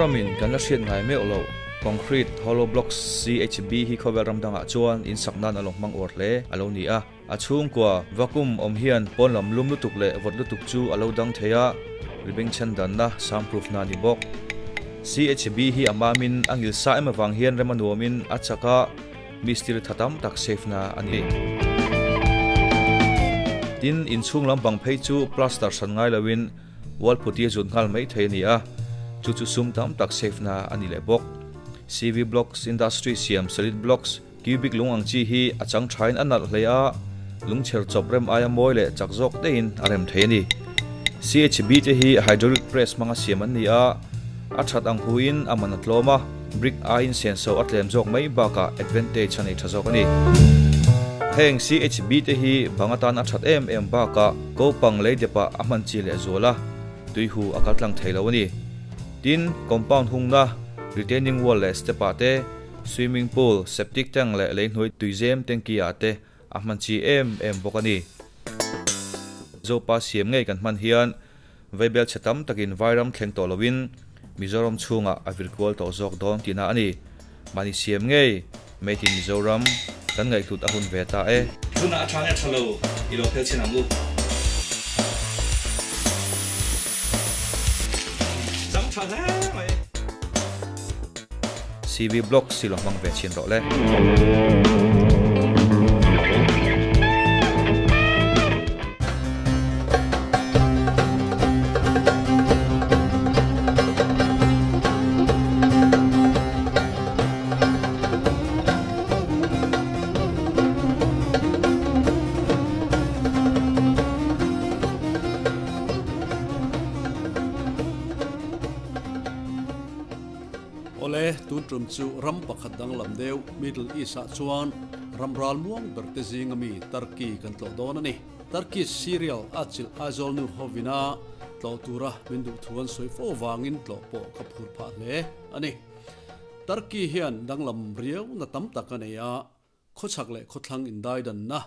Mizoramin kan la hriat ngai meuh loh Concrete Hollow Blocks, CHB, hi khawvel ram dangah chuan in sak nan a lo hmang uar hle a lo ni a. A chhungkua vacuum awm hian pawn lam lum lutuk leh vawt lutuk chu a lo dang thei a, ribengchhen danna, soundproof na a ni bawk. CHB hi a mamin a ngil sa em avang hian rem a nuamin a chak a, mistiri tha tam tak safe na a ni. Tin, inchhung lam bang phei chu plaster hran ngai loin Wall phuti a zut nghal mai thei a ni a, chu chu sum tam tak safe na a ni leh bawk. CV Blocks Industry siam solid blocks, cubic lung ang chi hi a chang thain a nalh hle a, lungchher chawp rem aia mawi leh chak zawk deihin a rem thei a ni. CHB te hi hydraulic press hmanga siam an ni a, a that ang huin a man a tlawm a, brick aiin senso a tlem zawk mai bakah advantage a nei tha zawk a ni. Heng CHB te hi bang atan a that em em bakah Kopang lei depah a hman chi leh zual a, tuihu a kal tlang thei lo a ni. Tin, compound hungna, retaining wall leh step ah te, swimming pool, septic tank leh lei hnuai tuizem tanky ah te a hman chi em em bawk a ni. Zopa siam ngei kan hman hian Vaibel chhe tam takin Vairam thleng tawh loin Mizoram chhungah a vir kual tawh zawk dawn tihna a ni. Mahni siam ngei, Made in Mizoram, kan ngaihhlut a hun ve ta e. Tunah a tha nge tha lo i lo phel chhin ang u. Zang tha hle mai. CV blog si lo hmang ve chhin rawh le. Awle, tun tum chu ram pakhat danglam deuh Middle East ah chuan ram ral muang ber te zinga mi Turkey kan tlawh dawn a ni. Turkish serial a chilh Aizawl nu hovina tlawh tura min duh thu an sawi fo vangin tlawh pawh ka phur phah hle a ni. Turkey hian danglam riau na tam tak a nei a, khawchhak leh khawthlang indaidanna,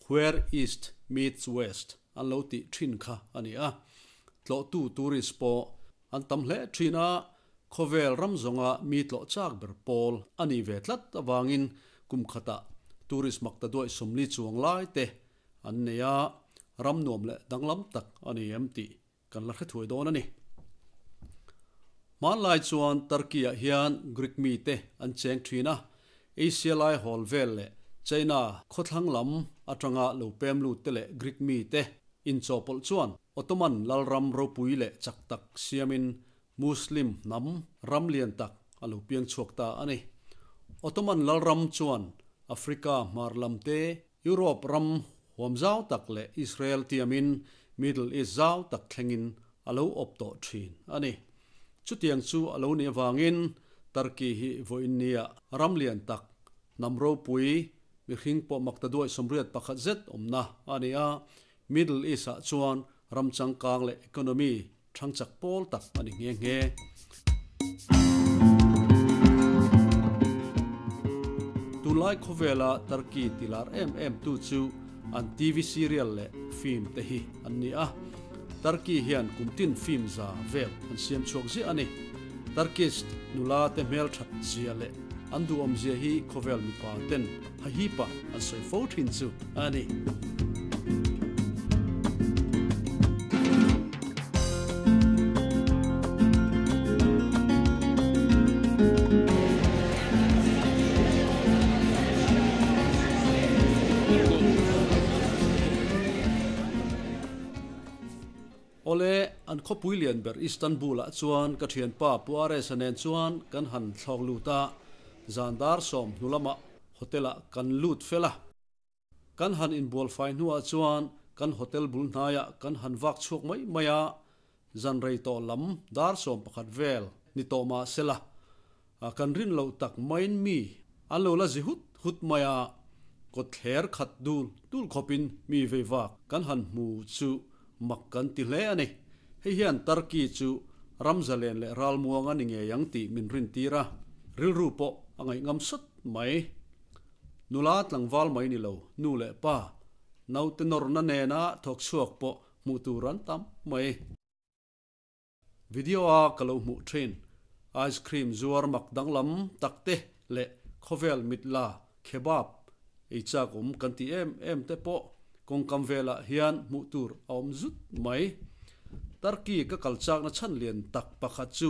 where East meets West, an lo tih thin kha a ni a. Tlawhtu tourist pawh an tam hle thin a, khawvel ram zawnga mi tlawh chak ber pawl a nih ve tlat avangin kum khatah tourist makta duaih 40 chuang lai te an nei a, ram nuam leh danglam tak a ni em tih kan la hre thuai dawn a ni. Hmanlai chuan Turkey-ah hian Greek mite an cheng thin a, Asia lai hawl vel leh China khawthlang lam atanga lo pem lut te leh Greek mite inchawhpawlh chuan Ottoman lalram ropui leh chak tak siamin Muslim hnam ram lian tak a lo piang chhuak ta a ni. Ottoman lalram chuan Africa hmar lam te, Europe ram huam zau tak leh Israel tiamin Middle East zau tak thlengin a lo awp tawh thin a ni. Chutiang chu a lo nih avangin Turkey hi vawiinnia ram lian tak, hnam ropui, mihring pawh makta duaih 81 zet awmna a ni a, Middle East-ah chuan ram changkang leh economy thang chak pawl tak a ni nghe nghe. Tunlai khawvela Turkey ti lar em em tu chu an TV serial leh film te hi an ni a. Turkey hian kum tin film za vel an siam chhuak ziah a ni. Turkish nula te hmelthat zia leh an duhawm zia hi khawvel mipa ten hahipa an sawi fo thin chu a ni. Awle, an khawpui lian ber Istanbul-ah chuan ka thianpa Pu Ares-a nen chuan kan han thlawk lut a, zan dar sawm hnu lamah hotel-ah kan lut fel a. Kan han inbual fai hnuah chuan kan hotel bul hnaiah kan han vak chhuak mai mai a, zan rei tawh lam dar 11 vel ni tawh mah sela, kan rin loh tak maiin mi an lo la zi hut hut mai a, kawtthler khat dul dul khawpin mi vei vak kan han hmu chu mak kan ti hle a ni. Hei hian Turkey chu ram zalen leh ralmuang a ni ngei ang tih min rintir a, rilru pawh a ngaihngam sawt mai. Nula tlangval mai ni lo, nu leh pa, naute nawrna nena thawk chhuak pawh hmuh tur an tam mai. Video a ka lo hmuh thin. Ice cream zuar mak danglam tak te leh khawvel mit la kebab ei chak awm kan ti em em te pawh kawngkam velah hian hmuh tur a awm zut mai. Turkey ka kal chakna chhan lian tak pakhat chu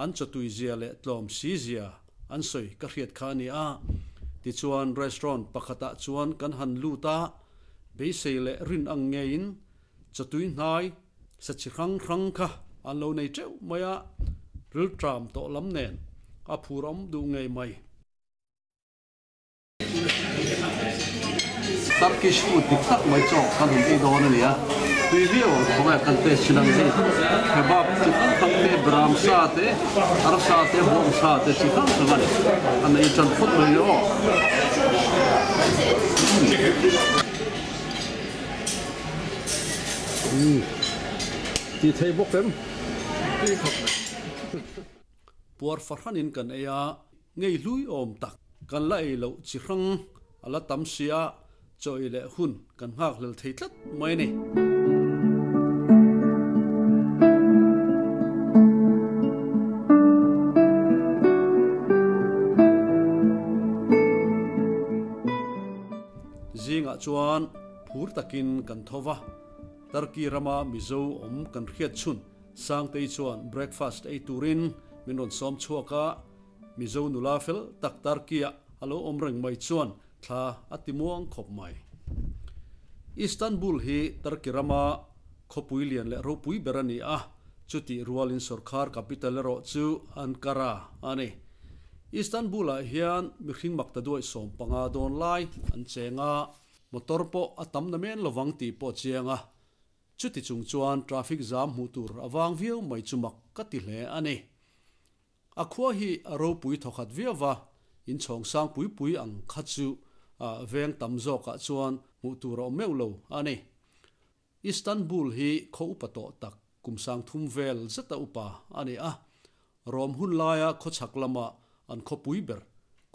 an chawtui zia leh tlawm si zia an sawi ka hriat kha a ni a. Tichuan restaurant pakhatah chuan kan han lut a, beisei leh rin ang ngeiin chawtui hnai sa chi hrang hrang kha an lo nei teuh mai a, rilṭam tawh lam nen a phur awm duh ngei mai. Turkish food dik tak mai chaw kan rawn ei dawn a ni a, tui viau ang khawngaih kan taste chin ang hei kebab chi hrang hrang te, bram sa te, arsa te, bawng sa te chi hrang hrang a ni, an ei tan phawt mai ni aw. Umm ti thei bawk em? Tui khawp mai. Puar fahranin kan ei a, ngei hlui awm tak kan la ei loh chi hrang a la tam sia, chaw ei leh hun kan nghak hlel thei tlat mai a ni. Zingah chuan phur takin kan tho va, Turkey rama Mizo awm kan hriat chhun Sangtei chuan breakfast ei turin min rawn sawm chhuak a, Mizo nula fel tak Turkey-ah a lo awm reng mai chuan thla a ti muang khawp mai. Istanbul hi Turkey rama khawpui lian leh ropui ber a ni a, chutih rualin sorkar capital erawh chu Ankara a ni. Istanbul-ah hian mihring makta duai 15 dawn lai an cheng a, motor pawh a tam na men lovang tih pawh a chiang a, Chuti chung chuan traffic zam hmuh tur a vang viau mai chu mak ka ti hle a ni. A khua hi a ropui thawkhat viau va, inchhawng sang pui pui ang kha chu veng tam zawkah chuan hmuh tur a awm meuh lo a ni. Istanbul hi khaw upa tawh tak kum sang thum vel zeta upa a ni a, Rom hun laia khawchhak lama an khawpui ber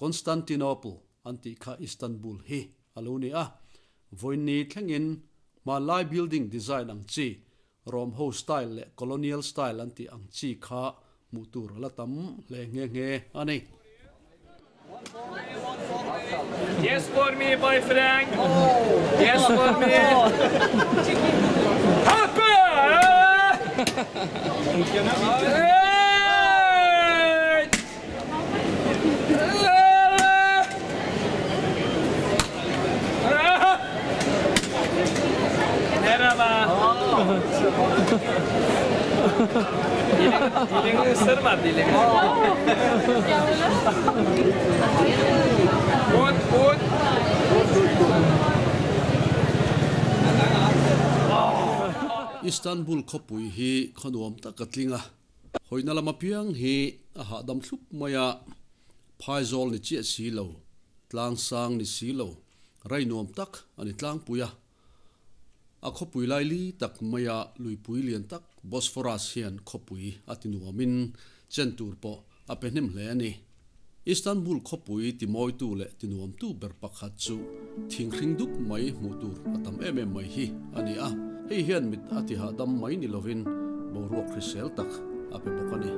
Constantinople an tih kha Istanbul hi a lo ni a. Vawiinni thlengin hmanlai building design ang chi, Rom ho style leh colonial style an tih ang chi kha hmuh tur a la tam hle nghe nghe a ni. Yes for me boyfriend Yes for me Happy Merhaba Dilini ısırma dilini Good good Istanbul khawpui hi khaw nuam tak a tling a, hawina lam apiang hi a hahdam thlup mai a, phaizawl ni chiah si lo, tlang sang ni si lo, rai nuam tak a ni tlangpui a. A khawpui laili tak maia luipui lian tak Bosphorus hian khawpui a ti nuamin chen tur pawh a pe hnem hle a ni. Istanbul khawpui timawitu leh tinuamtu ber pakhat chu thinghring dup mai hmuh tur a tam em em mai hi a ni a, hei hian mit a ti hahdam mai ni lovin boruak hrisel tak a pe bawk a ni.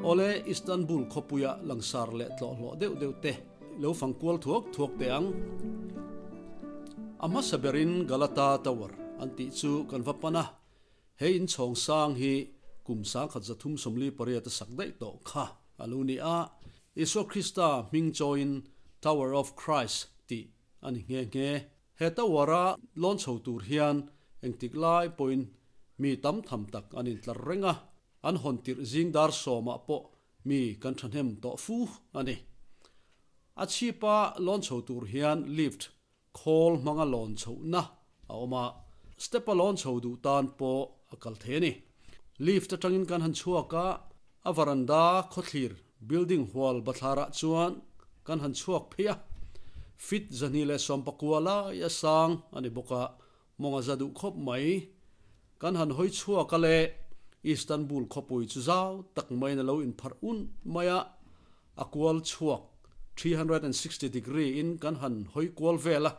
Awle, Istanbul khawpuia langsar leh tlawhhlawh deuh deuh te lo fang kual thuak thuak teh ang. A hmasa berin Galata Tower an tih chu kan va pan a. He inchhawng sang hi kum 1338 a sak daih tawh kha a lo ni a, Isua Krista hming chawiin Tower of Christ tih a ni nghe nghe. He tower-a lawn chho tur hian engtik lai pawhin mi tam tham tak an intlar reng a, an hawn tirh zing dar sawmah pawh mi kan thahnem tawh fu a ni. A chhipa lawn chho tur hian lift Khawl hmanga lawn chhohna a awm a, step-a lawn chho duh tan pawh a kal thei a ni. Lift atangin kan han chhuak a, a varanda khawthlir building hual bathlarah chuan kan han chhuak phei a. Feet 219 lai a sang a ni bawk a, mawng a za duh khawp mai. Kan han hawi chhuak a le, Istanbul khawpui chu zau tak maiin a lo inpharh un mai a. A kual chhuak 360 degree in kan han hawi kual vel a,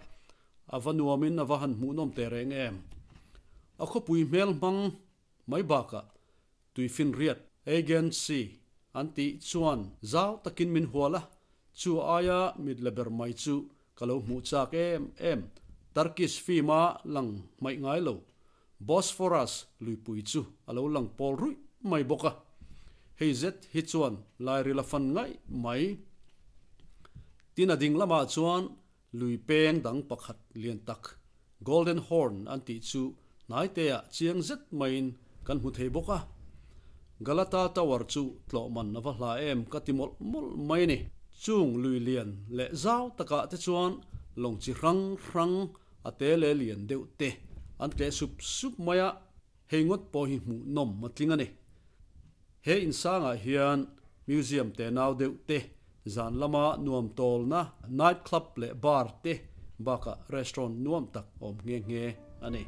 a va nuamin a va han hmuhnawm teh reng em. A khawpui hmel hmang mai bakah tuifinriat, Aegean Sea, an tih chuan zau takin min hual a, chu aia mit la ber mai chu ka lo hmuh chak em em. Turkish film a lang hmaih ngai lo, Bosphorus luipui chu a lo lang pawl ruih mai bawk a, hei zet hi chuan lairil a fan ngaih mai. Tin a ding lamah chuan lui peng dang pakhat lian tak Golden Horn an tih chu hnaiteah chiang zet maiin kan hmu thei bawk a. Galata Tower chu tlawh man a va hla em ka ti mawlh mawlh mai a ni. Chung lui lian leh zau takah te chuan lawng chi hrang hrang a te leh lian deuh te an tleh sup sup mai a, hei ngawt pawh hi hmuhnawm a tling a ni. He insangah hian museum te nau deuh te, zan lama nuam tawlna night club leh bar te bakah restaurant nuam tak awm nghe nghe a ni.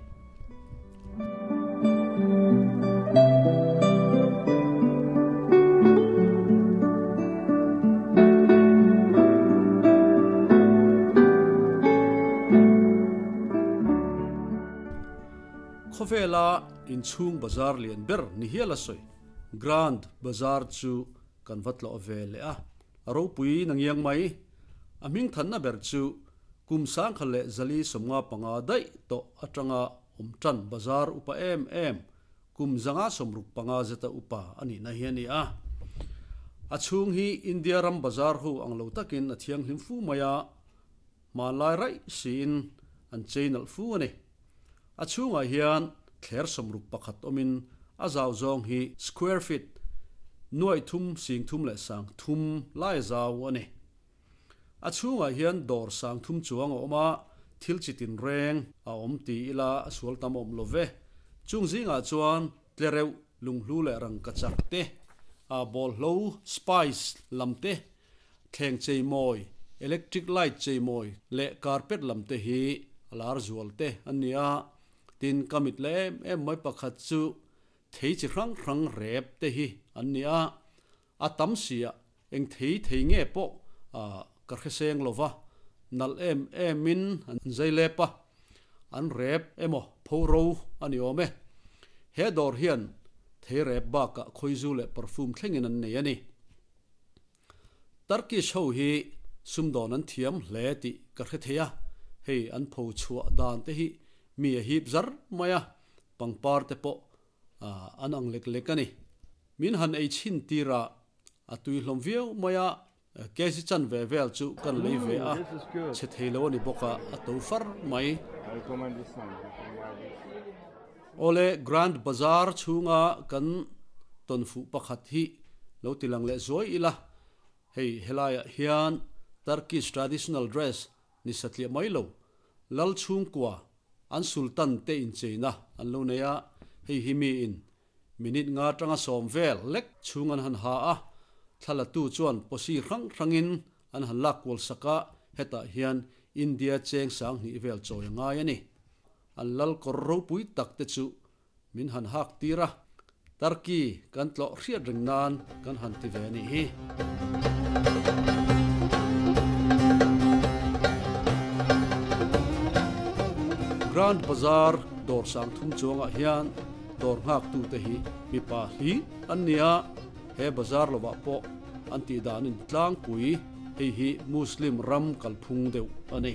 Khawvela inchhung bazar lian ber ni hial a sawi. Grand Bazar chu kan va tlawh ve leh a, a ropui na ngiang mai. A hming thanna ber chu kum sangkhat leh zali 55 daih tawh atanga awm tan bazar upa em em, kum 165 zeta upa a nihna hi a ni a. A chhung hi India ram bazar ho ang lo takin a thianghlim fu mai a, hmanlai raih siin an chei nalh fu a ni. A chhungah hian thler 61 awmin a zau zawng hi square feet nuaih thum sing thum leh sang thum lai zau a ni. A chhungah hian dawr sang thum chuang a awm a, thil chi tin reng a awm ti ila a sual tam awm lo ve. Chung zingah chuan tlereuh lunghlu leh rangkachak te, a bawlhlo spice lam te, thleng cheimawi, electric light cheimawi leh carpet lam te hi a lar zual te an ni a. Tin, ka mit leh em em mai pakhat chu thei chi hrang hrang rep te hi an ni a. A tam sia eng thei thei nge pawh ka hreseng lova, nalh em emin an zai lep a, an rep emaw pho ro a ni awm e. He dawr hian thei rep bakah khawizu leh perfume thlengin an nei a ni. Turkish ho hi sumdawn an thiam hle tih ka hre thei a, hei an pho chhuah dan te hi mi a hip zar mai a, pangpar te pawh an ang lek lek a ni. Min han ei chhin tir a, a tui hlawm viau mai a, kg chan ve vel chu kan lei ve a, chhe thei lo a ni bawk a, a to far mai. Awle Grand Bazaar chhunga kan tawnfuh pakhat hi lo ti lang leh zuai ila, hei helaiah hian Turkish traditional dress ni satliah mai lo, Lal chhungkua an sultan te incheina an lo nei a, hei hi miin minute nga tanga sawm vel lek chhung an han ha a, thlalatu chuan posi hrang hrangin an han lak kual sak a, hetah hian India cheng 2000 vel chawi a ngai a ni. An lal kawr ropui tak te chu min han hak tir a, Turkey kan tlawh hriat reng nan kan han ti ve a nih hi. Grand Bazaar dawr sang thum chuangah hian dawr nghaktute hi mipa hli an ni a, he bazaar lovah pawh an tih danin tlangpui hei hi Muslim ram kalphung deuh a ni.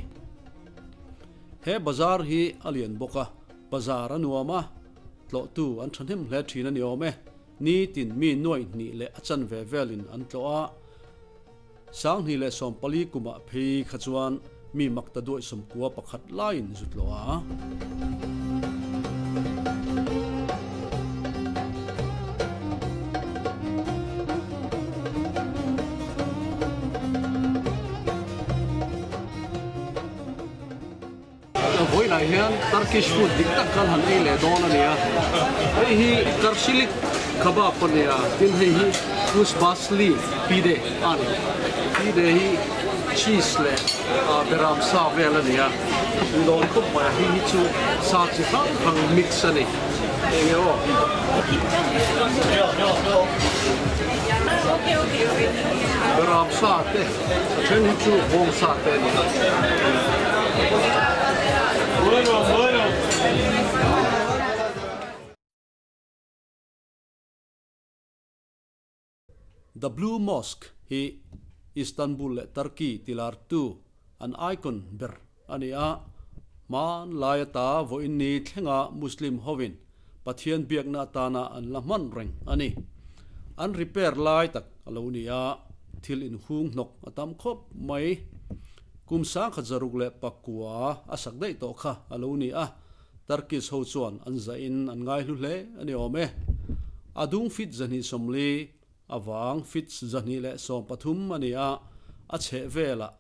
He bazaar hi a lian bawk a, bazaar a nuam a, tlawhtu an thahnem hle thin a ni awm e. Ni tin mi nuaih hnih leh a chanve velin an tlawh a, 2014 kumah phei kha chuan mi makta duaih 91 laiin zu tlawh a. Vawiinah hian Turkish food dik tak khan han ei leh dawn a ni a, hei hi Karşilik kebab a ni a, tin hei hi Kuşbaşlı pide a ni. Pide hi cheese leh beram sa vel a ni a, a pui dawn khawp mai a, hei hi chu sa chi hrang hrang mix a ni. Eng nge aw? Beram sa te a then hi chu bawng sa te a ni a. The Blue Mosque hi Istanbul leh Turkey tilartu an icon ber a ni a, hmanlai ata vawiin ni thlenga Muslim hovin Pathian biakna atana an la hman reng a ni. An repair lai tak a lo ni a, thil inhung hnawk a tam khawp mai. Kum 1969 a sak daih tawh kha a lo ni a, Turkish ho chuan an zahin an ngaihlu hle a ni awm e. A dung feet 240, a vang feet 213 a ni a, a chheh velah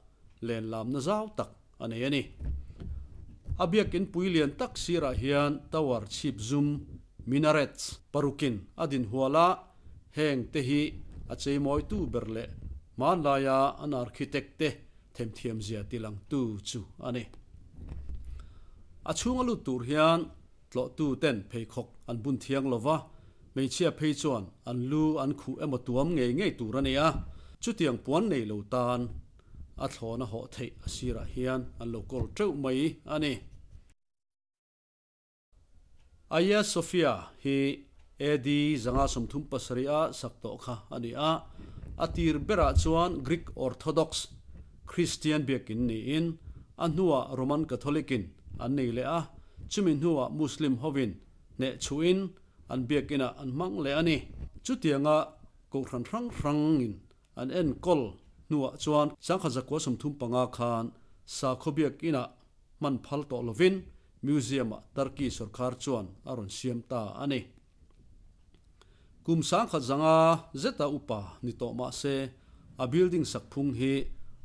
len lamna zau tak a nei a ni. A biakin pui lian tak sirah hian tower chhip zum, minarets, parukin a din hual a, heng te hi a cheimawitu ber leh hmanlaia an architect te themthiamzia tilangtu chu a ni. A chhunga lut tur hian tlawhtu ten pheikhawk an bun thiang lo va, hmeichhia phei chuan an lu an khuh emaw tuam ngei ngei tur a ni a, chutiang puan nei lo tan a thlawn a hawh theih a sirah hian an lo kawl teuh mai a ni. Hagia Sophia hi AD 537 a sak tawh kha a ni a, a tir berah chuan Greek Orthodox Kristian biakin niin a hnuah Roman Catholic-in an nei leh a, chumi hnuah Muslim hovin hnehchhuhin an biakinah an hmang leh a ni. Chutianga kohhran hrang hrangin an enkawl hnuah chuan 1935 khan sakhaw biakinah hman phal tawh lovin Museum-ah Turkey sorkar chuan a rawn siam ta a ni. Kum 1500 zeta upa ni tawh mah se, a building sak phung hi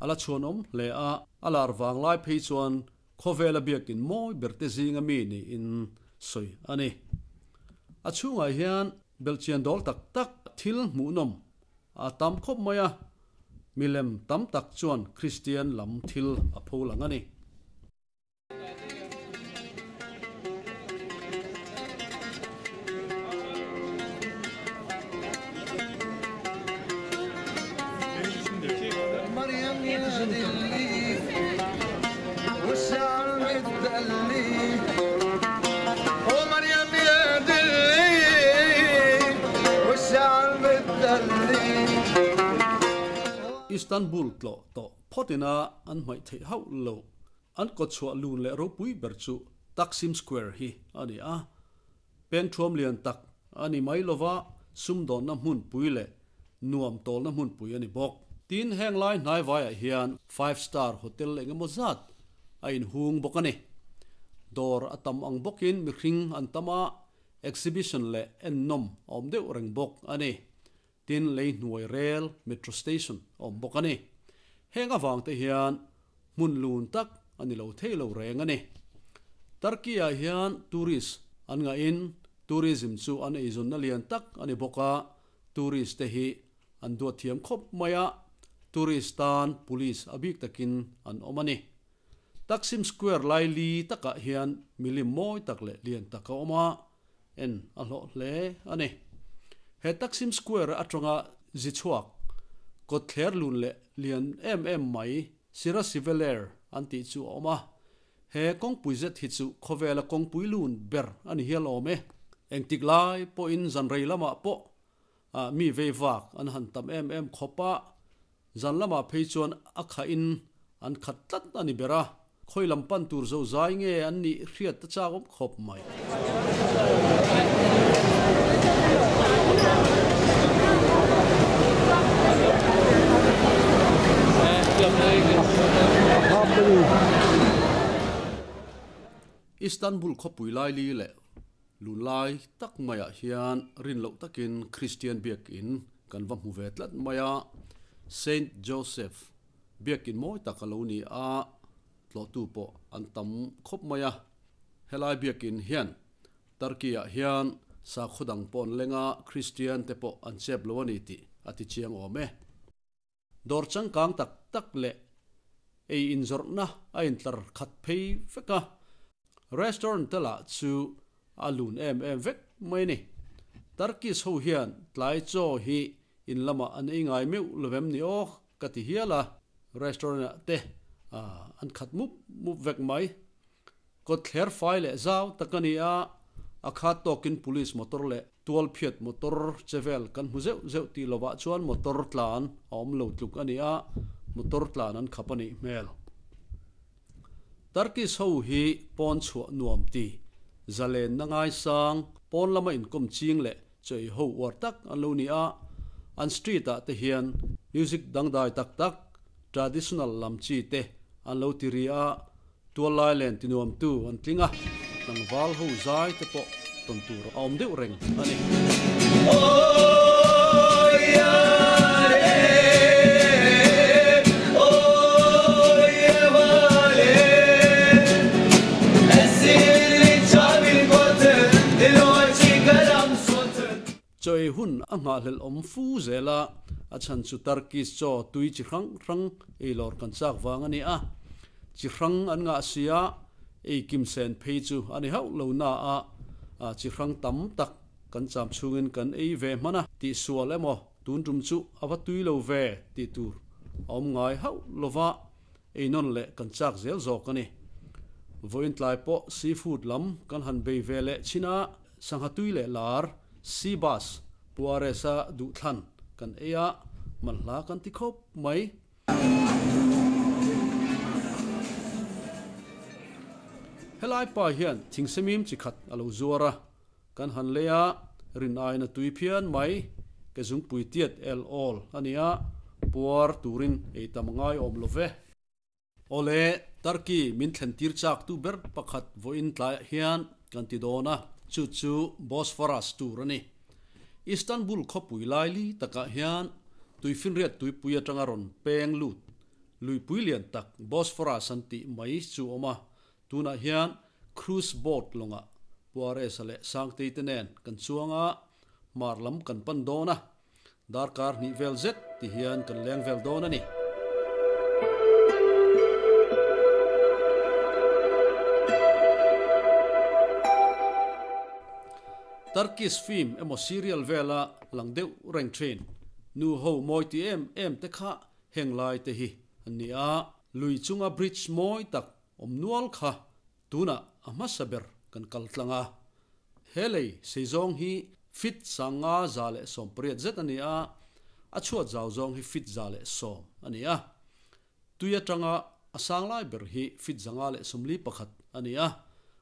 a la chhuanawm hle a, a lar vang lai phei chuan khawvela biakin mawi berte zinga mi niin sawi a ni. A chhungah hian belhchian dawl tak tak thil hmuhnawm a tam khawp mai a, milem tam tak chuan Kristian lam thil a pho lang a ni. Istanbul tlawh tawh phawt ina an hmaih theih hauh lo. An kawtchhuah lun leh ropui ber chu Taksim Square hi a ni a. Peng thuam lian tak a ni mai lova, sumdawnna hmunpui leh nuam tawlna hmunpui a ni bawk. Tin, heng lai hnaivaiah hian five star hotel eng emaw zat a inhung bawk a ni. Dawr a tam ang bawkin mihring an tam a, exhibition leh ennawm a awm deuh reng bawk a ni. Tin, lei hnuai rel, metro station, a awm bawk a ni. Heng avangte hian hmun lun tak a ni lo thei lo reng a ni. Turkey-ah hian tourist an ngahin tourism chu an eizawnna lian tak a ni bawk a, tourist te hi an duat thiam khawp mai a, tourist tan police a bik takin an awm a ni. Taksim Square lai li takah hian milim mawi tak leh lian tak a awm a, en a hlawh hle a ni. He Taksim Square atanga zi chhuak kawtthler lun leh lian em em mai Sira Siveler an tih chu a awm a. He kawngpui zet hi chu khawvela kawngpui lun ber a ni hial awm e. Engtik lai pawhin zan rei lamah pawh mi vei vak an han tam em em khawp a, zan lamah phei chuan a khahin an khat tlat a ni ber a, khawi lam pan tur zo zai nge an nih hriat ta chak awm khawp mai. Istanbul khawpui laili leh Lunlai tak maiah hian rin loh takin Kristian biakin kan va hmu ve tlat mai a, Saint Joseph biakin mawi tak a lo ni a, tlawhtu pawh an tam khawp mai a. Helai biakin hian Turkey-ah hian sakhaw dang pawh an leng a, Kristian te pawh an chep lo a ni tih a ti chiang awm e. Dawr changkang tak tak leh ei inzawrhna a intlar khat phei vek a, restaurant te lah chu a lun em em vek mai a ni. Turkish ho hian tlai chaw hi in lamah an ei ngai meuh lovem ni aw ka ti hial a, restaurant ah te an khat mup mup vek mai. Kawt thler fai leh zau tak a ni a, a khat tawkin police motor leh tual phiat motor che vel kan hmu zeuh zeuh tih lovah chuan motor tlan a awm lo tluk a ni a, motor tlan an khap a nih hmel. Turkish ho hi pawn chhuah nuam ti, zalenna ngaisang, pawn lama inkawm ching leh chaw ho uar tak an lo ni a, an street ah te hian music dangdai tak tak, traditional lam chi te an lo ti ri a, tual lai len ti nuamtu an tling a, tlangval ho zai te pawh tawn tur a awm deuh reng a ni. Chaw ei hun a nghahhlelh awm fu zel a, a chhan chu Turkish chaw tui chi hrang hrang ei lawr kan chak vang a ni a. Chi hrang an ngah si a, ei kim sen phei chu a ni hauh lo na a, chi hrang tam tak kan cham chhungin kan ei ve hman a, tihsual emaw tun tum chu a va tui lo ve tih tur a awm ngai hauh lova ei nawn leh kan chak zel zawk a ni. Vawiin tlai pawh seafood lam kan han bei ve leh chin a, sangha tui leh lar, sea bass, Puares-a duhthlan kan ei a, manhla kan ti khawp mai. Helai pa hian thingsemim chi khat a lo zuar a, kan han lei a, rin aiin a tui phian mai, ke zungpui tiat el awl a nia, puar turin ei tam a ngai awm lo ve. Awle, Turkey min thlen tir chak tu ber pakhat vawiin tlaiah hian kan ti dawn a, chu chu Bosphorus tur a ni. Istanbul khawpui laili takah hian tuifinriat tuipui atanga rawn peng lut luipui lian tak Bosphorus an tih mai chu awm a, tunah hian cruise boat lawngah Puaresa leh Sangtei te nen kan chuang a, hmar lam kan pan dawn a. Darkar hnih vel zet ti hian kan leng vel dawn a ni. Turkish film emaw serial vela lang deuh reng thin. Nu ho mawi ti em em te kha heng lai te hi an ni a. Lui chunga bridge mawi tak awm nual kha Tunah a hmasa ber kan kal tlang a, he lei sei zawng hi fit 518 zet a ni a, a chhuat zau zawng hi fit 110 a ni a. Tui atanga a sang lai ber hi fit 541 a ni a,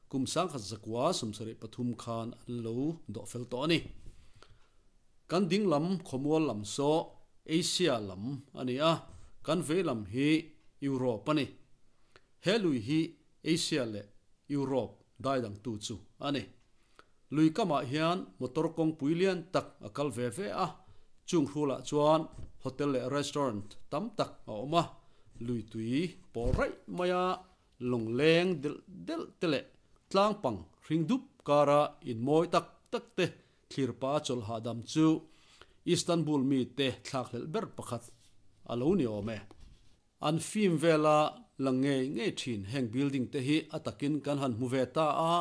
kum 1973 khan an lo dawh fel tawh a ni. Kan ding lam khawmual lam saw Asia lam a ni a, kan vei lam hi Europe a ni. He lui hi Asia leh Europe daidangtu chu a ni. Lui kamah hian motor kawngpui lian tak a kal ve ve a, chung hrulah chuan hotel leh restaurant tam tak a awm a, lui tui pawl raih maia lawng leng delh delh te leh tlang pang hring dup kara in mawi tak tak te thlir pa chawlh hahdam chu Istanbul mite thlakhlelh ber pakhat a lo ni awm e. An film vela lang ngei ngei thin heng building te hi a takin kan han hmu ve ta a,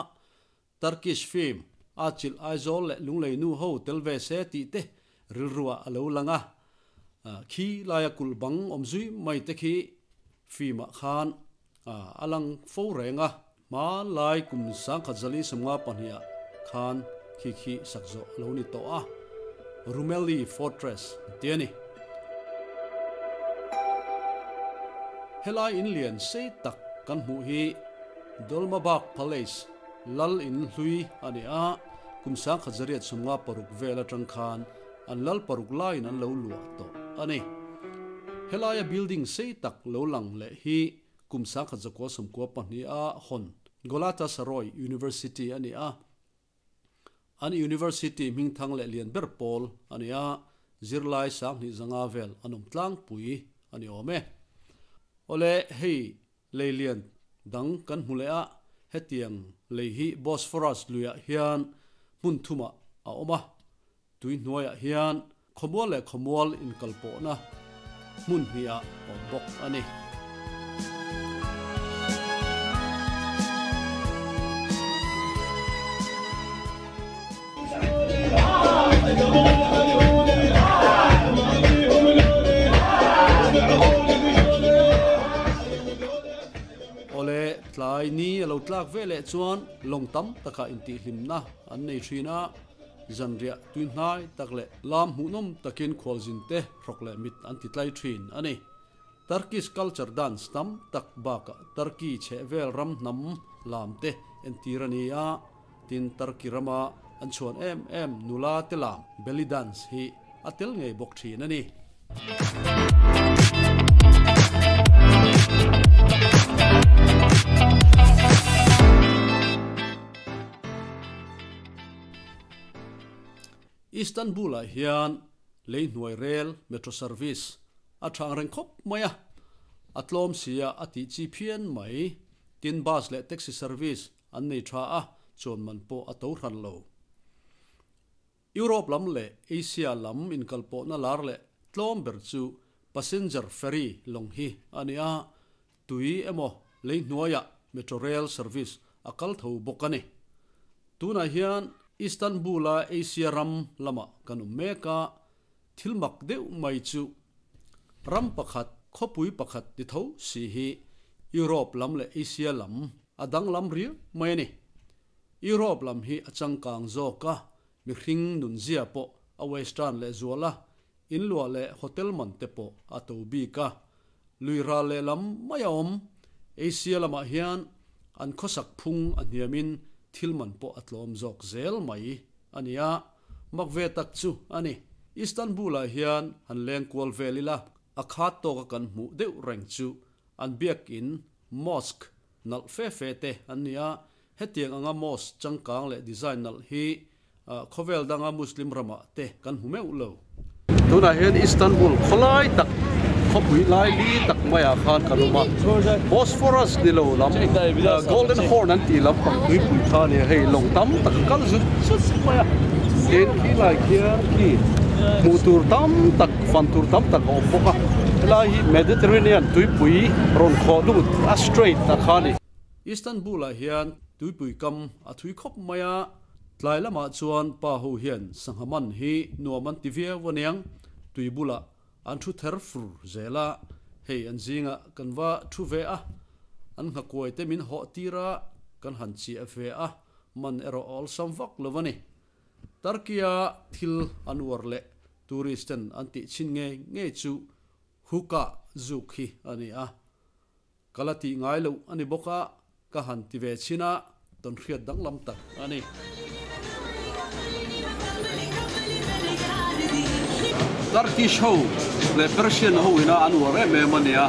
Turkish film a chilh Aizawl leh Lunglei nu ho tel ve se tih te rilruah a lo lang a, khi laia kulh bang awm zui mai te khi film ah khan a lang fo reng a, hmanlai kum 1952 ah khan khi khi sak zawh a lo ni tawh a, Rumeli Fortress an ti a ni. Helai in lian sei tak kan hmuh hi Dolmabahce Palace lal in hlui a ni a, kum 1956 vel atang khan an lal paruk laiin an lo luah tawh a ni. Helaia building sei tak lo lang leh hi kum 1992 a hawn Galatasaray University a ni a. An university hmingthang leh lian ber pawl a ni a, zirlai 2500 vel an awm tlangpui a ni awm e. Awle, hei lei lian dang kan hmu leh a, hetiang lei hi Bosphorus luiah hian hmun thumah a awm a, tui hnuaiah hian khawmual leh khawmual inkalpawhna hmun hnihah a awm bawk a ni. Awle, tlai ni a lo tlak ve leh chuan lawng tam takah intihhlimna an nei thin a, zanriah tui hnai tak leh lam hmuhnawm takin khualzin te hrawk leh mit an ti tlai thin a ni. Turkish culture dance tam tak bakah Turkey chhehvel ram hnam lam te entir a ni a, tin Turkey rama an chhuan em em nula te lam belly dance hi a tel ngei bawk thin a ni. Istanbul-ah hian lei hnuai rel metro service a tha ang reng khawp mai a, a tlawm sia a tih chi phian mai. Tin bus leh taxi service an nei tha a, chuan man pawh a to hran lo. Europe lam leh Asia lam inkalpawhna lar leh tlawm ber chu passenger ferry lawng hi a ni a, tui emaw lei hnuaiah metro rail service a kal tho bawk a ni. Tunah hian Istanbul-a Asia ram lamah kan awm mek a, Thil mak deuh mai chu ram pakhat, khawpui pakhat ti tho si hi Europe lam leh Asia lam a danglam riau mai a ni. Europe lam hi a changkang zawk a, mihring nunzia pawh a western leh zual a, inluah leh hotel man te pawh a to bik a. Lui ral leh lam mai a awm. Asia lamah hian an khawsak phung a hniamin thil man pawh a tlawm zawk zel mai a ni a. Mak ve tak chu a ni. Istanbul-ah hian han leng kual vel ila, a khat tawka kan hmuh deuh reng chu an biakin, mosque, nalh fe fe te an ni a. Hetiang anga mosque changkang leh design nalh hi khawvel danga Muslim ramah te kan hmu meuh lo. Tunah hian Istanbul khawlai tak, khawpui lai li tak maiah khan kan awm a. Bosphorus ni lo lam, Golden Horn an tih lampang tuipui kha a ni a, hei lawng tam tak a kal zut zut mai a. Tin khilai khian khi hmuh tur tam tak, fan tur tam tak a awm bawk a. Helai hi Mediterranean tuipui rawn khawh lut a strait a kha a ni. Istanbul-ah hian tuipui kam a thui khawp mai a. Tlai lamah chuan pa ho hian sangha man hi nuam an ti viau aniang, tui bulah an thu ther fur zel a, hei an zingah kan va thu ve a, an nghakuai te min hawh tir a, kan han chiah ve a, man erawh a awlsam vak lo a ni. Turkey-a thil an uar leh tourist ten an tih chhin ngei ngei chu hookah zuk hi a ni a. Ka la tih ngai loh a ni bawk a, ka han ti ve chhin a, tawnhriat danglam tak a ni. Turkish ho leh Persian ho ina an uar em em a nia,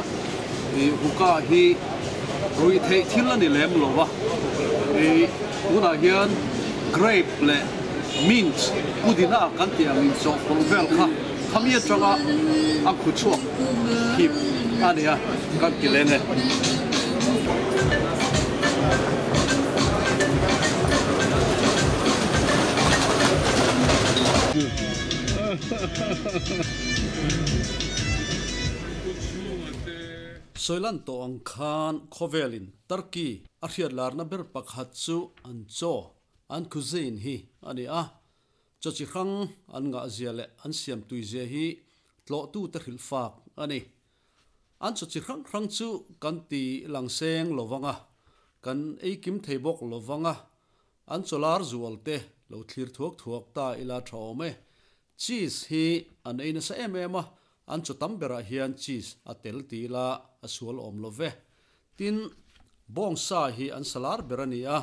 i hookah hi ruih theih thil a ni lem lo va, i tunah hian grape leh mint pudina kan tih ang inchawhpawlh vel kha khami atanga a khu chhuak. Hip a nia kan ti leng e. Sawilan tawh ang khan khawvelin Turkey a hriat larna ber pakhat chu an chaw, an cuisine hi a ni a. Chaw chi hrang an ngah zia leh an siam tui zia hi tlawhtute hrilh fak a ni. An chaw chi hrang hrang chu kan ti lang seng lo vang a, kan ei kim thei bawk lo vang a, an chaw lar zual te lo thlir thuak thuak ta ila tha awm e. Cheese hi an ei nasa em em a, an chaw tam berah hian cheese a tel ti ila a sual awm lo ve. Tin, bawng sa hi an sa lar ber a ni a,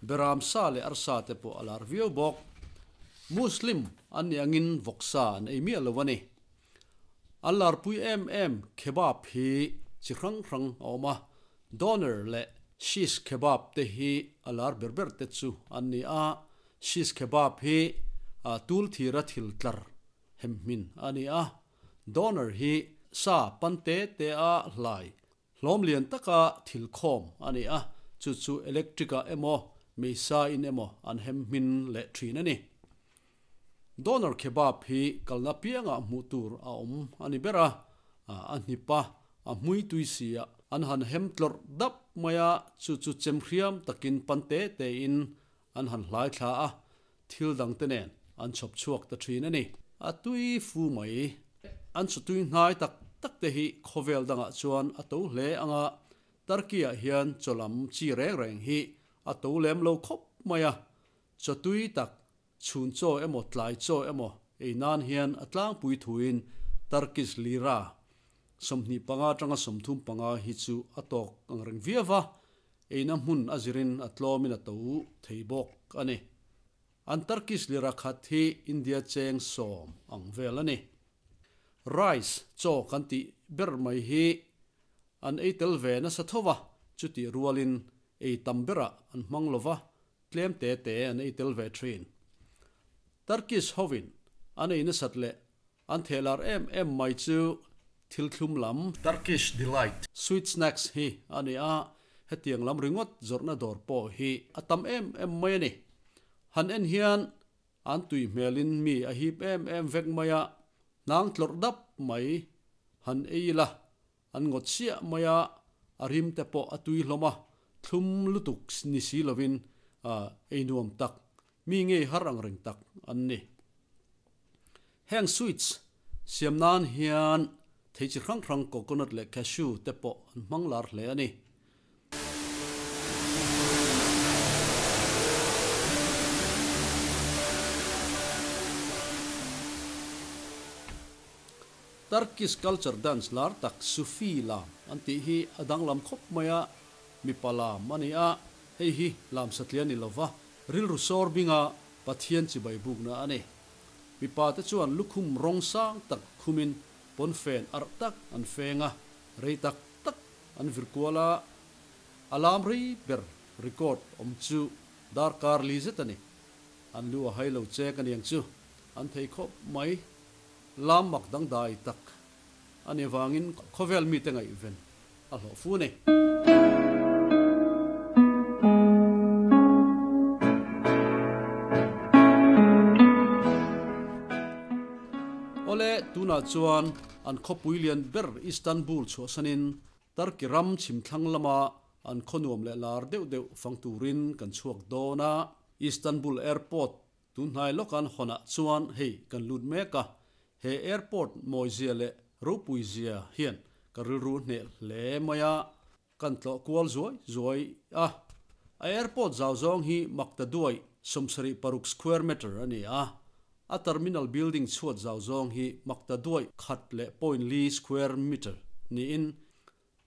beram sa leh arsa te pawh a lar viau bawk. Muslim an nih angin vawksa an ei miah lo a ni. An larpui em em kebab hi chi hrang hrang a awm a, doner leh shish kebab te hi a lar ber ber te chu an ni a, shish kebab hi tul thira thil tlar hem hmin a ni a, doner hi sa pan te te a hlai Hlawm lian taka thil khawm a ni a, chu chu electric-ah emaw, meisa in emaw an hem hmin leh thin a ni. Doner kebab hi kalna piangah hmuh tur a awm a ni ber a, a hnip a, a hmui tui si a, an han hem tlawrh dap mai a, chu chu chem hriam takin pan te tein an han hlai thla a, thil dangte nen. an chhawp chhuak ta thin a ni. A tui fu mai. An chawtui hnai tak tak te hi khawvel dangah chuan a to hle ang a, Turkey-ah hian chaw lam chi reng reng hi a to lem lo khawp mai a, chawtui tak chhun chaw emaw tlai chaw emaw ei nan hian a tlangpui thuin Turkish lira 25 atanga 35 hi chu a tawk ang reng viau va, eina hmun a zirin a tlawmin a to thei bawk a ni. An Turkish lira khat hi India cheng sawm ang vel a ni. Rice, chaw kan tih ber mai hi an ei tel ve nasa tho va, chutih rualin ei tam berah an hmang lo va, tlem te te an ei tel ve thin. Turkish hovin an ei nasat leh an thehlar em em mai chu thil thlum lam, Turkish delight. Sweet snacks hi a ni a, hetiang lam ringawt zawrhna dawr pawh hi a tam em em mai a ni. Han en hian an tui hmelin mi a hip em em vek mai a, hnang tlawrh dap mai han ei ila An ngawt chiah mai a, a rim te pawh a tui hlawm a, thlum lutuk ni si lovin ei nuam tak, mi ngei har ang reng tak an ni. Heng sweets siam nan hian thei chi hrang hrang coconut leh cashew te pawh an hmang lar hle a ni. Turkish culture dance lar tak Sufi lam an tih hi a danglam khawp mai a, mipa lam a ni a, hei hi lam satliah ni lova rilru sawr binga Pathian chibai bukna a ni. Mipa te chuan lukhum rawng sang tak khumin pawnfen arh tak an feng a, rei tak tak an vir kual a, a lam rei ber record awm chu darkar li zet a ni. An lu a hai lo chek a niang chu an thei khawp mai. Lam mak dangdai tak a ni vangin khawvel mite ngaihven a hlawh fu a ni. Awle, tunah chuan an khawpui lian ber Istanbul chhuahsanin Turkey ram chhimthlang lama an khaw nuam leh lar deuh deuh fang turin kan chhuak dawn a. Istanbul Airport Tunhnai lawkan hawnah chuan hei kan lut mek a, he airport mawizia leh ropuizia hian ka rilru hneh hle mai a, kan tlawh kual zuai zuai a. A airport zau zawng hi makta duai 76 square meter a ni a, a terminal building chhuat zau zawng hi makta duai khat leh point li square meter niin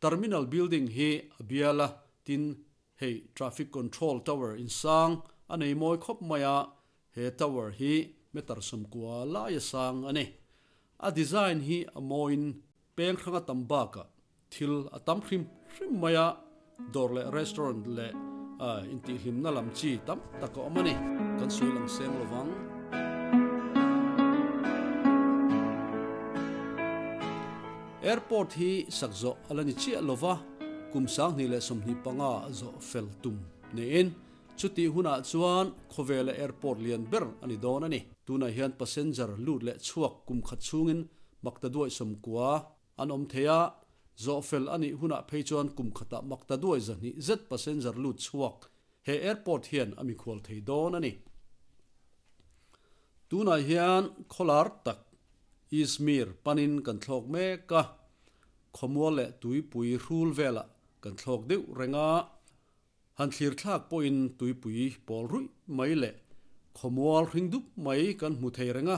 terminal building hi a bial a, tin Hei traffic control tower insang a nei mawi khawp mai a, he tower hi meter 90 lai a sang a ni. A design hi a mawiin peng hrang a tam bakah thil a tam hrim hrim mai a, dawr leh restaurant leh intihhlimna lam chi tam tak a awm a ni. Kan sawi lang seng lo vang. Airport hi sak zawh a la ni chiah lo va. Kum 2025 zawh fel tum niin chutih hunah chuan khawvela airport lian ber a ni dawn a ni. Tunah hian passenger lut leh chhuak kum khat chhungin makta duai 90 an awm thei a, zawh fel a nih hunah phei chuan kum khatah makta duai 200 zet passenger lut chhuak he airport hian a mikhual thei dawn a ni. Tunah hian khawlar tak Izmir panin kan thlawk mek a. Khawmual leh tuipui hrul velah kan thlawk deuh reng a, han thlir thlak pawhin tuipui pawl ruih mai leh khawmual hring dup mai kan hmu thei reng a,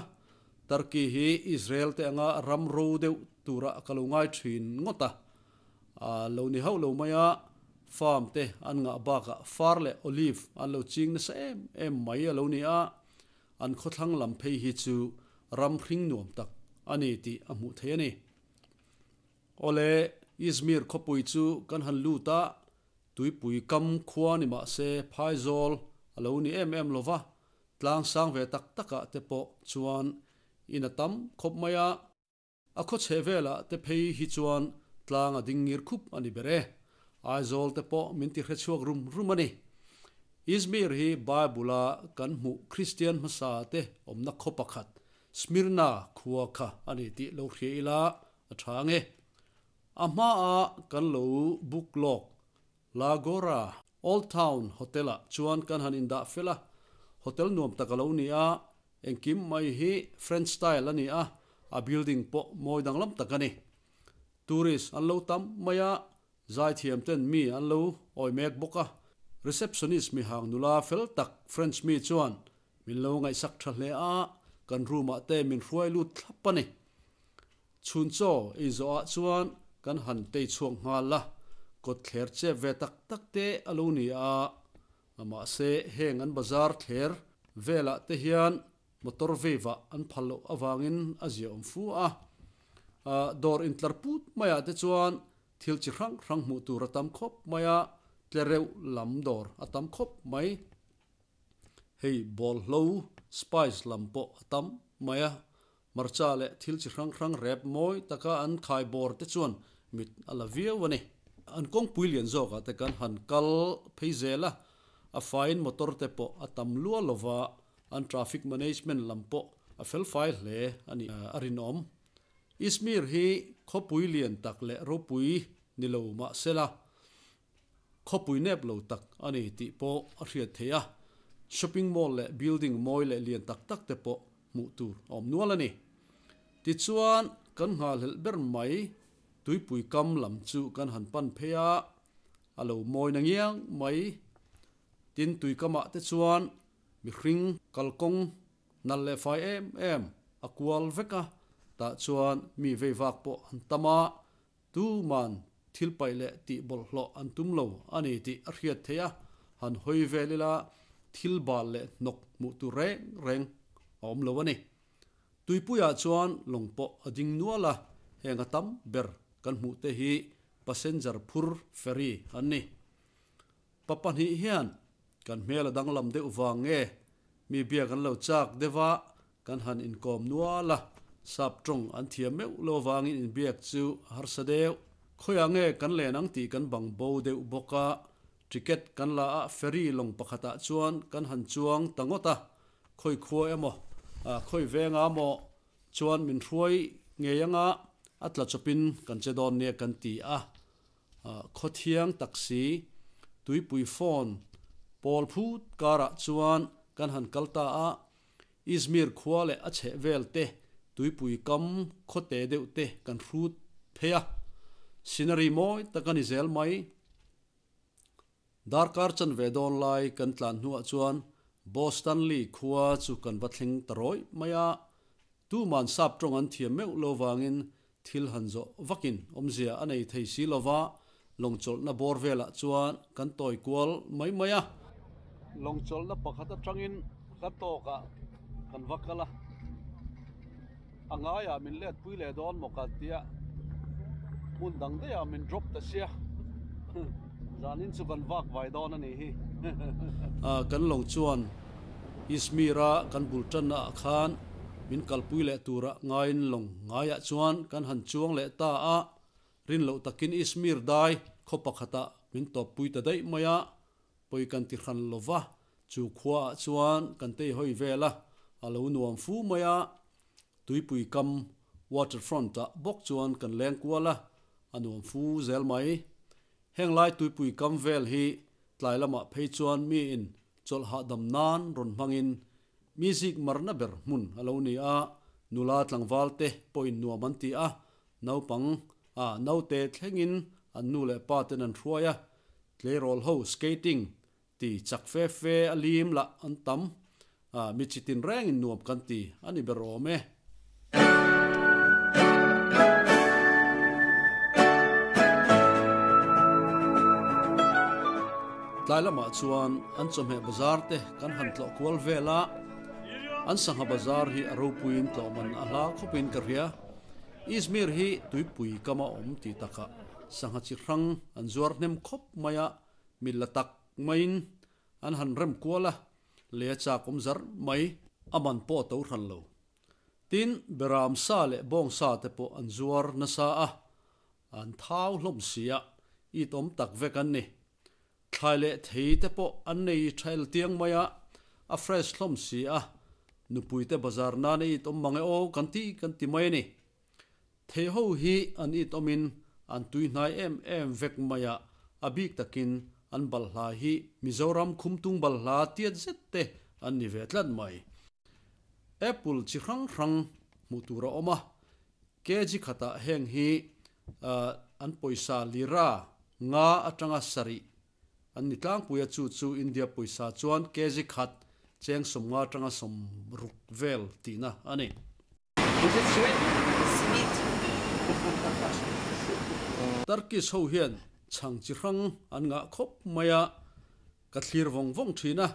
Turkey hi Israel te anga ram ro deuh turah ka lo ngai thin ngawt a, a lo ni hauh lo mai a, farm te an ngah bakah far leh olive an lo ching nasa em em mai a lo ni a, an khawthlang lam phei hi chu ram hring nuam tak a ni tih a hmuh theih a ni. Awle, Izmir khawpui chu kan han lut a, tuipui kam khua ni mah se phaizawl a lo ni em em lo va, tlang sang ve tak takah te pawh chuan in a tam khawp mai a, a khaw chheh velah te phei hi chuan tlang a ding ngir khup a ni ber e. Aizawl te pawh min ti hrechhuak rum rum a ni. Izmir hi Bible-a kan hmuh Kristian hmasa te awmna khaw pakhat Smyrna khua kha a ni tih lo hria ila a tha ang e. A hmaah kan lo book lawk Lagora Old Town Hotel-ah chuan kan han indah fel a, hotel nuam tak a lo ni a, Engkim mai hi French style a ni a, a building pawh mawi danglam tak a ni. Tourist an lo tam mai a, zaithiam ten mi an lo awi mek bawk a. Receptionist mihang nula fel tak French mi chuan min lo ngaihsak tha hle a, kan room ah te min hruai lut thlap a ni. Chhun chaw ei zawh ah chuan kan han tei chhuak nghal a, kawt thler chep ve tak tak te a lo ni a, mahse heng an bazar thler velah te hian Motor veiva an phal loh avangin a ziaawm fu a. Dawr intlar put maiah te chuan thil chi hrang hrang hmuh tur a tam khawp mai a, tlereuh lam dawr a tam khawp mai. Hei bawlhlo, spice lam pawh a tam mai a, hmarcha leh thil chi hrang hrang rep mawi taka an khai bawr te chuan mit a la viau a ni. An kawngpui lian zawkah te kan han kal phei zel a, a faiin motor te pawh a tam lua lova, An traffic management lam pawh a felfai hle a nih a rinawm. Izmir hi khawpui lian tak leh ropui ni lo mah sela, khawpui nep lo tak a ni tih pawh a hriat theih a. Shopping mall leh building mawi leh lian tak tak te pawh hmuh tur a awm nual a ni. Tichuan, kan nghalhelh ber mai tuipui kam lam chu kan han pan phei a, a lo mawi na ngiang mai. Tin, tuikamah te chuan Mihring kalkawng nalh leh fai em em a kual vek a, tah chuan mi vei vak pawh an tam a, tuman thil paih leh tih bawlhhlawh an tum lo a ni tih a hriat theih a, han hawi vel ila thil bal leh hnawk hmuh tur reng reng a awm lo a ni. Tuipuiah chuan lawng pawh a ding nual a, heng a tam ber kan hmuh te hi passenger phur ferry an ni. Pa pahnih hian kan hmel a danglam deuh vang nge mi biak an lo chak deuh a, kan han inkawm nual a, sap tawng an thiam meuh lo vangin inbiak chu a harsa deuh. Khawiah nge kan len ang tih kan bang bo deuh bawk a, ticket kan la a ferry lawng pakhatah chuan kan han chuang ta ngawt a, khawi khua emaw, khawi venga maw chuan min hruai ngei anga a tla chawpin kan che dawn nia kan ti a. Khawthiang taxi tuipui phone pawl phut karah chuan kan han kal ta a, Izmir khua leh a chheh vel te tuipui kam khawte deuh te kan hrut phei a, scenery mawi tak a ni zel mai. Darkar chanve dawn lai kan tlan hnuah chuan Bostanli khua chu kan va thleng ta rawih mai a, tuman sap tawng an thiam meuh lo vangin Thil han zawh vakin awmzia a nei thei si lova, lawngchawlhna bawr velah chuan kan tawi kual mai mai a. Lawngchawlhna pakhat atangin hla tawkah kan va kal a, a ngaiah min let pui leh dawn maw ka tia, hmun dang daihah min drop ta sia, zanin chu kan vak vai dawn a nih hi. Kan lawng chuan Izmir-a kan bul tanna ah khan min kalpui leh tura ngaiin lawng ngaiah chuan kan han chuang leh ta a, rin loh takin Izmir dai khaw pakhatah min tawppui ta daih mai a, pawi kan ti hran lo va, chu khuaah chuan kan tei hawi vel a, a lo nuam fu mai a, tuipui kam waterfront ah bawk chuan kan leng kual a, a nuam fu zel mai. Heng lai tuipui kam vel hi tlai lamah phei chuan miin Chawlh hahdam nan rawn hmangin music marna ber hmun a lo ni a, nula tlangval te pawhin nuam an ti a, naupang a naute thlengin an nu leh pa ten an hruai a, tleirawl ho skating ti chak fe fe a lim lah an tam a, mi chi tin rengin nuam kan ti a ni ber awm e. Tlai lamah chuan an chawhmeh bazar te kan han tlawh kual vel a, an sangha bazar hi a ropuiin tlawh man a hla khawpin ka hria. Izmir hi tuipui kama awm tih takah sangha chi hrang an zuar hnem khawp mai a, mit la tak maiin an han rem kual a, lei a chak awm zar mai, a man pawh a to hran lo. Tin, beram sa leh bawng sa te pawh an zuar nasa a, an thau hlawm si a, it awm tak vek an ni. Thlai leh thei te pawh an nei tha el tiang mai a, a fresh hlawm si a, nupui te bazar nan a it awm mang e aw kan ti kan ti mai a ni. Thei ho hi an it awmin an tui hnai em em vek mai a, a bik takin an balhla hi Mizoram khumtung balhla tiat zet te an ni ve tlat mai. Apple chi hrang hrang hmuh tur a awm a, kg khatah heng hi an pawisa lira nga atanga sarih an ni tlangpui a, chu chu India pawisa chuan kg khat cheng 50 atanga 60 vel tihna a ni. Is it sweet? Sweet. Turkish ho hian chhang chi hrang an ngah khawp mai a, ka thlir vawng vawng thin a,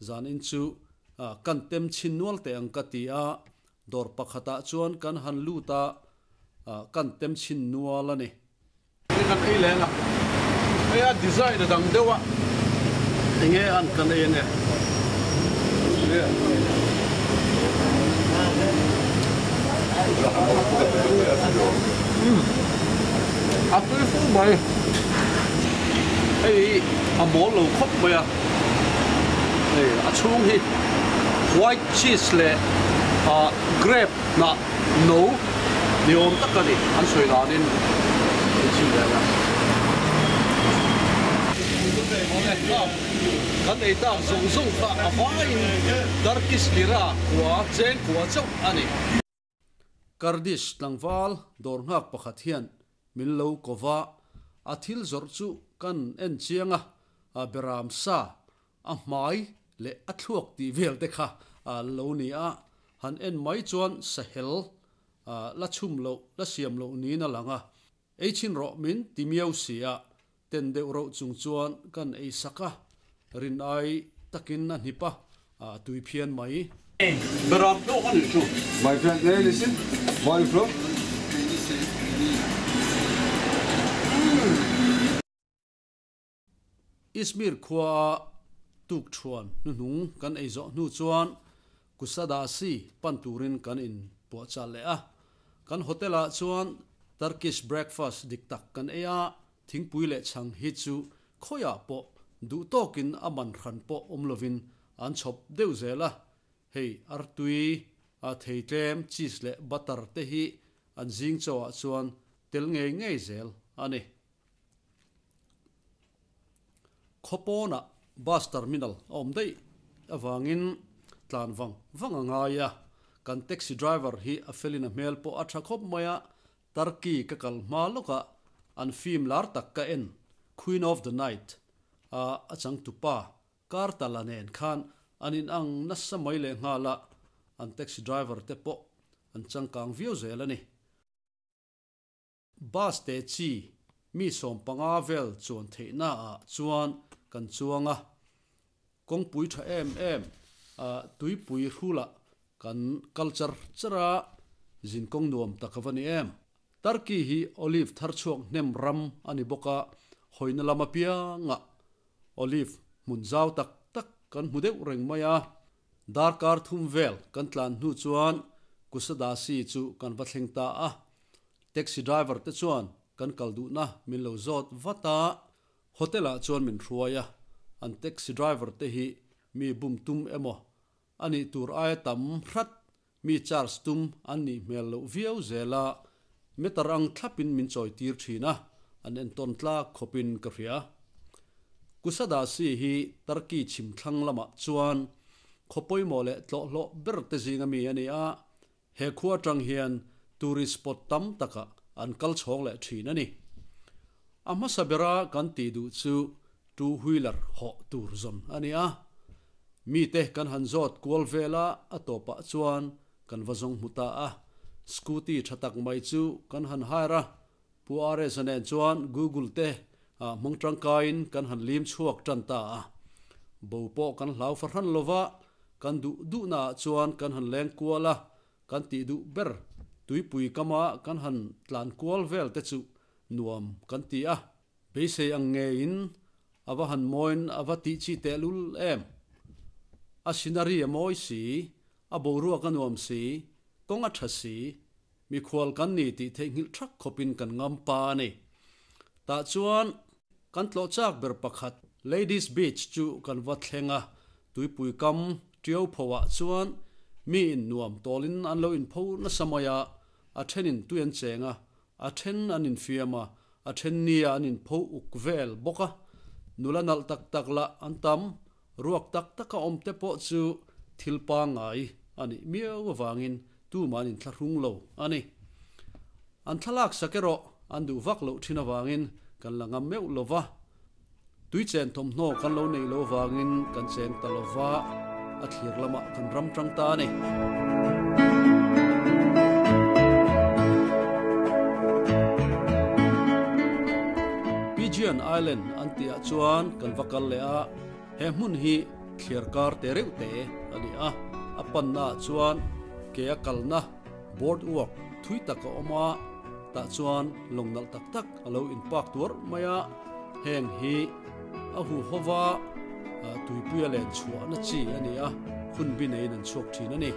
zanin chu kan tem chhin nual teh ang ka ti a, dawr pakhatah chuan kan han lut a, kan tem chhin nual a ni. Hei kan ei leng a, hei a design a dang deuh a, enge an kan ei ange? A tui fu mai, hei a mawl lo khawp mai a, hei a chhung hi white cheese leh grape hnah no ni awm tak a ni, an sawi danin an chim ve ang a. Kan ei tak zawng zawng kha a vaiin Turkish lira kua cheng kua chauh a ni. Kurdish tlangval dawr nghak pakhat hian min lo ko va, a thil zawrh chu kan en chiang a, beram sa a hmai leh a thluak tih vel te kha a lo ni a, han en mai chuan sahel la chhum loh, la siam loh niin a lang a, ei chhin rawh min ti miau si a, ten deuh roh chung chuan kan ei sak a, rin ai takin a hnip a, a tui phian mai. Beram tawk a nih chu. My friend, hey listen, where you from? Izmir khuaa tukṭhuan hnuhnung kan ei zawh hnu chuan Kusadasi pan turin kan in puahchah leh a. Kan hotel-ah chuan Turkish breakfast dik tak kan ei a, thingpui leh chhang hi chu khawiah pawh duh tawkin a man hran pawh awm lovin an chhawp deuh zel a. Hei artui, thei tlem, cheese leh butter te hi an zing chauhah chuan tel ngei ngei zel a ni. Khawpawnah bus terminal a awm daih avangin tlan vang vang a ngai a, kan taxi driver hi a felin a hmel pawh a tha khawp mai a, Turkey ka kal hma lawkah an film lar tak ka en Queen of the Night a a changtupa Kartala nen khan an inang nasa mai leh nghal a, an taxi driver te pawh an changkang viau zel a ni. Bus te chi mi 15 vel chuan theihna ah chuan kan chuang a, kawngpui tha em em tuipui hrulah kan kal char char a, zinkawng nuam tak a va ni em. Turkey hi olive thar chhuak hnem ram a ni bawk a, hawina lam apiangah olive hmun zau tak tak kan hmu deuh reng mai a. Darkar thum vel kan tlan hnu chuan Kusadasi chu kan va thleng ta a. Taxi driver te chuan kan kal duhna min lo zawt vat a, hotel ah chuan min hruai a, an taxi driver te hi mi bum tum emaw a nih tur aia tam hrat mi charge tum an nih hmel loh viau zel a, meter ang thlapin min chawi tir thin a, an entawn tlak khawpin ka hria. Kusadasi hi Turkey chhim thlang lamah chuan khaw pawimawh leh tlawhhlawh ber te zinga mi a ni a, He khua atang hian tourist spot tam takah an kal chhawng leh thin a ni. A hmasa bera kan tih duh chu two wheeler hawh tur zawn a ni a. Mite kan han zawt kual vel a, a tawpah chuan kan va zawng hmu ta a. Scooty tha tak mai chu kan han hire a, Pu RS-a nen chuan Google te hmang tangkaiin kan han lim chhuak tan ta a. Bo pawh kan hlau fahran lova, kan duh duhnaah chuan kan han leng kual a, kan tih duh ber tuipui kama kan han tlan kual vel te chu nuam kan ti a. Beisei ang ngeiin a va han mawiin a va tih chi tehlul em? A scenery a mawi si, a boruak a nuam si, kawng a tha si, Mikhual kan ni tih theihnghilh thak khawpin kan ngam pa a ni. Tah chuan kan tlawh chak ber pakhat Ladies Beach chu kan va thleng a, tuipui kam tiau pho ah chuan mi in nuam tawlin an lo inpho nasa mai a, a thenin tui an cheng a, a then an infiam a, a then nia an inpho uk vel bawk a, nula nalh tak tak lah an tam, ruak tak taka awm te pawh chu thil pangngai a nih miau avangin tuman in thlahrung lo a ni. An thlalak sak erawh an duh vak loh thin avangin kan la ngam meuh lo va, tui chen thawmhnaw kan lo neih loh avangin kan cheng ta lo va, a thlir lamah kan ram tang ta a ni. Pigeon Island an tihah chuan kan va kal leh a, he hmun hi thliar kar te reuh te a ni a, a pannaah chuan ke a kalna boardwalk thui tak a awm a, tah chuan lawng nalh tak tak a lo inpak tuar mai a, heng hi a huhova tuipuia len chhuahna chi a ni a, hun bi neiin an chhuak thin a ni.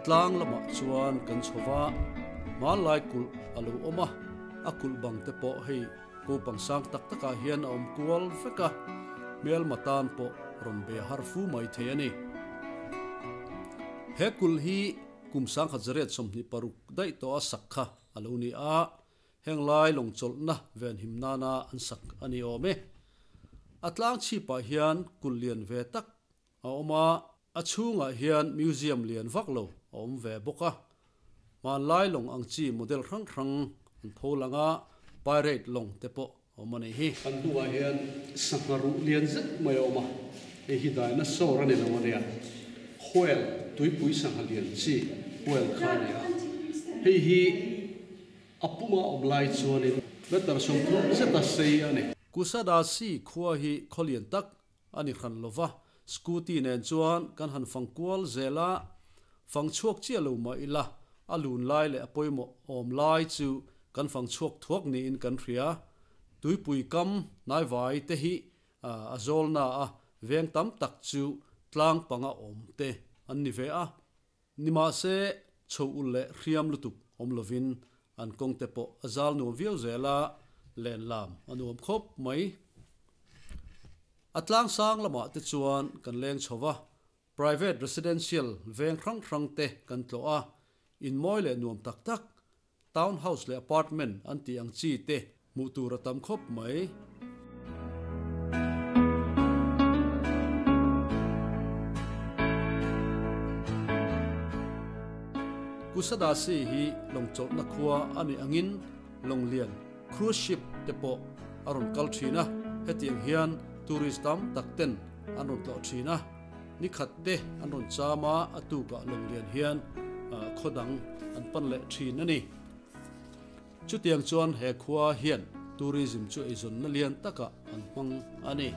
Tlang lamah chuan kan chho va, hmanlai kulh a lo awm a, a kulh bang te pawh hei Kopang sang tak takah hian a awm kual vek a, hmelma tan pawh rawn be har fu mai thei a ni. He kulh hi kum 1926 daih tawha sak kha a lo ni a, heng lai lawng chawlhna venhim nana an sak a ni awm e. A tlang chhipah hian kulh lian ve tak a awm a, a chhungah hian museum lian vak lo a awm ve bawk a. Hmanlai lawng ang chi model hrang hrang an pho lang a, pirate lawng te pawh a awm a nih hi. Kan hnungah hian sangha ruh lian zet mai a awm a, hei hi dinosaur a ni lo a nia, whale, tuipui sangha lian chi whale kha a ni a, hei hi a puma awm lai chuanin meter 30 zeta sei a ni. Kusadasi khua hi khaw lian tak A ni hran lo va, scooty nen chuan kan han fang kual zel a, fang chhuak chiah lo mah ila, a lun lai leh a pawimawh awm lai chu kan fang chhuak thuak niin kan hria. Tuipui kam hnaivai te hi a zawl na a, veng tam tak chu tlang panga awm te an ni ve a. Nimahse, chho ulh leh hriam lutuk awm lovin an kawng te pawh a zal nuam viau zel a, len lam a nuam khawp mai. A tlang sang lamah te chuan kan leng chho va, private residential veng hrang hrang te kan tlawh a, in mawi leh nuam tak tak, town house leh apartment an tih ang chi te hmuh tur a tam khawp mai. Kusadasi hi lawng chawlhna khua a nih angin lawng lian, cruise ship, te pawh a rawn kal thin a, hetiang hian tourist tam tak ten an rawn tlawh thin a. Ni khat te an rawn cham a, a tukah lawng lian hian khaw dang an pan leh thin a ni. Chutiang chuan he khua hian tourism chu eizawnna lian takah an hmang a ni.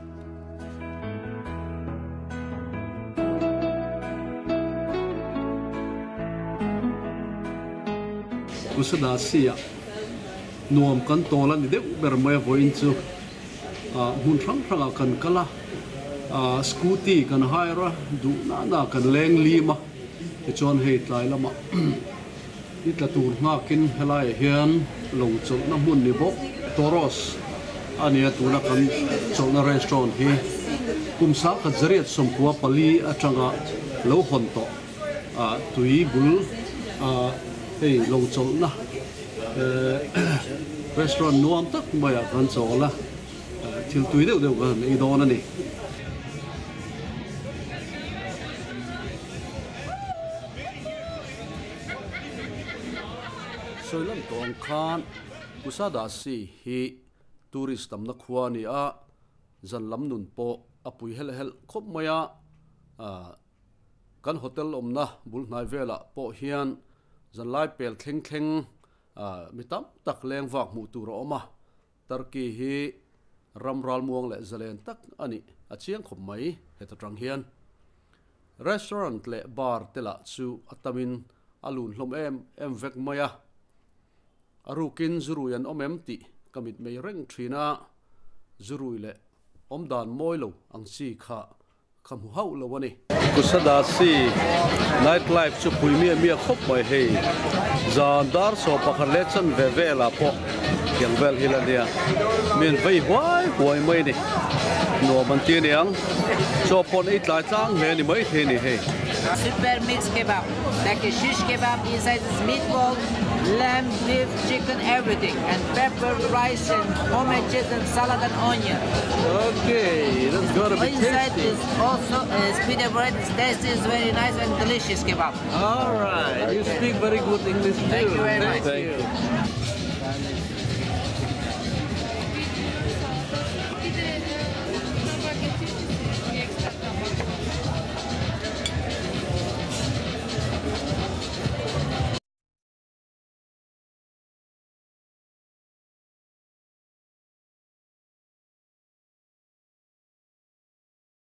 Kusadasi-ah nuam kan tawl a ni deuh ber mai a vawiin chu hmun hrang hrangah kan kal a, scooty kan hire a, duh nana kan leng lim a, tichuan hei tlai lamah I tla tur nghakin helaiah hian lo chawlhna hmun ni bawk Toros a nia tuna kan chawlhna restaurant hi kum sangkhat zariat 94 atanga lo hawn tawh tui bul hei lo chawlhna restaurant nuam tak maiah kan chawl a thil tui deuh deuh kan ei dawn a ni. Sawilan tawng khan Kusadasi hi tourist tamna khua a ni a, zan lam nun pawh a pui helh helh khawp mai a, kan hotel awmna bul hnai velah pawh hian zan lai pel thleng thleng mi tam tak leng vak hmuh tur a awm a, Turkey hi ram ralmuang leh zalen tak a nih a chiang khawp mai heta tang hian. Restaurant leh bar te lah chu a tamin a lun hlawm em em vek mai a. A rukin zurui an awm em tih ka mitmei reng thin a, zurui leh awmdan mawi lo ang chi kha Ka hmu hauh lo a ni. Kusadasi night life chu pui miah miah khawp mai hei. Zan dar 11 leh chan ve velah pawh tiang vel hi la nia. Mi an vei huai huai mai a ni. Nuam an ti aniang. Chaw pawn ei tlai tlang hle a ni mai thei a ni hei. Super mix kebab like a shish kebab inside is meatball, lamb, beef, chicken everything and pepper, rice and homemade cheese and salad and onion. Okay, let's go. Gotta be Inside tasty. is also is pita bread. Its taste is very nice and delicious kebab. All right. You speak very good English too. Thank you very much. Thank you.